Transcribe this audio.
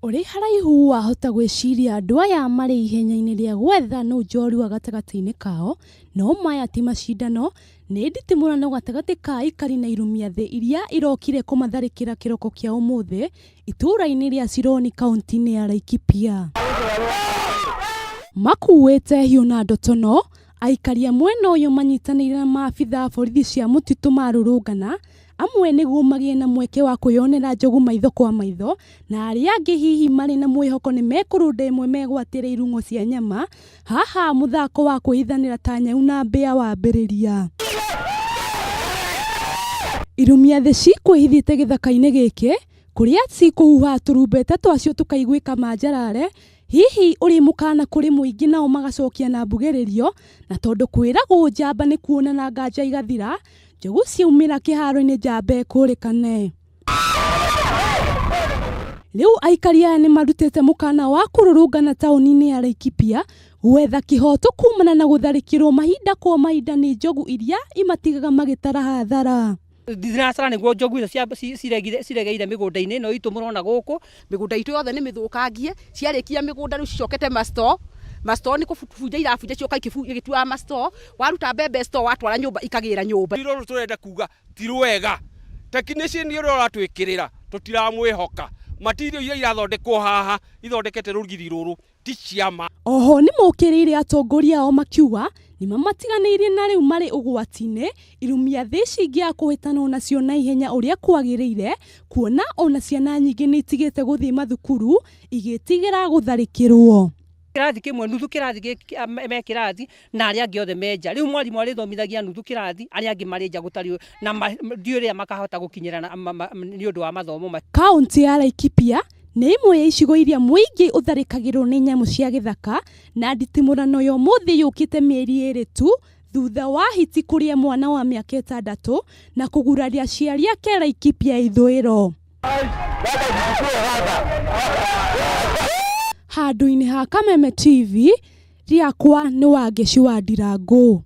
Ũrĩ haraihu wahota gwĩciria andũ aya marĩ ihenya-inĩ rĩa gwetha nũ njorua gatagatĩ-inĩ kao, no maya ti macindano, nĩ nditimũrano gatagatĩ ka aikari na irumia thĩ iria irokire kũmatharĩkĩra kĩroko kĩa ũmũthĩ itũũra-inĩ rĩa Sironi kaunti-inĩ ya Laikipia. Makuĩte hiũ na ndotono, aikari a mwena ũyũ manyitanĩire na maabitha a borithi cia mũtitũ marũrũngana amwe nĩguo magĩe na mweke wa kwĩyonera njogu maitho kwa maitho, na arĩa angĩ hihi marĩ na mwĩhoko nĩ mekũrũnda ĩmwe megwatĩre irung'o cia nyama. Haha mũthako wa kwĩhithanĩra ta nyau na mbĩa wambĩrĩria. Irumia thĩ cikwĩhithĩte gĩthaka-inĩ gĩkĩ, kũrĩa cikũhuhaga tũrumbeta twacio tũkaiguĩka manjarare, hihi ũrĩ mũkana kũrĩ mũingĩ nao magacokia na mbugĩrĩrio, na tondũ kwĩragwo njamba nĩ kuonana nganja igathira, Njogu ciaumĩra kĩharo-inĩ njamba ĩkũrĩkane. Rĩu aikari aya nĩ marutĩte mũkana wa kũrũrũngana taũni-inĩ ya Laikipia gwetha kĩhoto kumana na gũtharĩkĩrwo mahinda kwa mahinda nĩ njogu iria imatigaga magĩtara hathara. Thinacara nĩguo njogu icio ciregeire mĩgũnda-inĩ ĩno itũ mũrona gũkũ. Mĩgũnda itũ yothe nĩ mĩthũkangie, ciarĩkia mĩgũnda rĩu cicokete ma store, ma store nĩ kũbunja irabunja cioka igĩtuaga ma store, waruta mbembe store watwara nyũmba ikagĩra nyũmba. Rũrũ tũrenda kuga ti rwega, technician ũrĩa ũratwĩkĩrĩra tũtiramwĩhoka, material iria irathondekwo haha ithondekete rũgiri rũrũ ti cia ma. Oho nĩmokĩrĩire atongoria ao makiuga nĩmamatiganĩirie na rĩu marĩ ũgwati-inĩ, irumia thĩ ici ingĩaga kũhĩtanwo nacio na ihenya ũrĩa kwagĩrĩire, kuona ona ciana nyingĩ nĩitigĩte gũthiĩ mathukuru igĩtigĩra gũtharĩkĩrwo. Kĩrathi kĩmwe nuthu kĩrathi me kĩrathi na arĩa angĩ othe me nja. Rĩu mwarimũ arĩthomithagia nuthu kĩrathi arĩa angĩ marĩ nja gũtarĩ na ndiũĩ rĩrĩa makahota gũkinyĩra nĩ ũndũ wa mathomo macio. Kauntĩ ya Laikipia nĩ ĩmwe ya icigo iria mũingĩ ũtharĩkagĩrwo nĩ nyamũ cia gĩthaka, na nditimũrano ya ũmũthĩ yũkĩte mĩeri ĩrĩ tu thutha wa hiti kũrĩa mwana wa mĩaka ĩtandatũ na kũguraria aciari ake Laikipia ya ithũĩro. Handũ-inĩ ha Kameme TV, rĩakwa nĩ Wangeci wa Ndirangũ.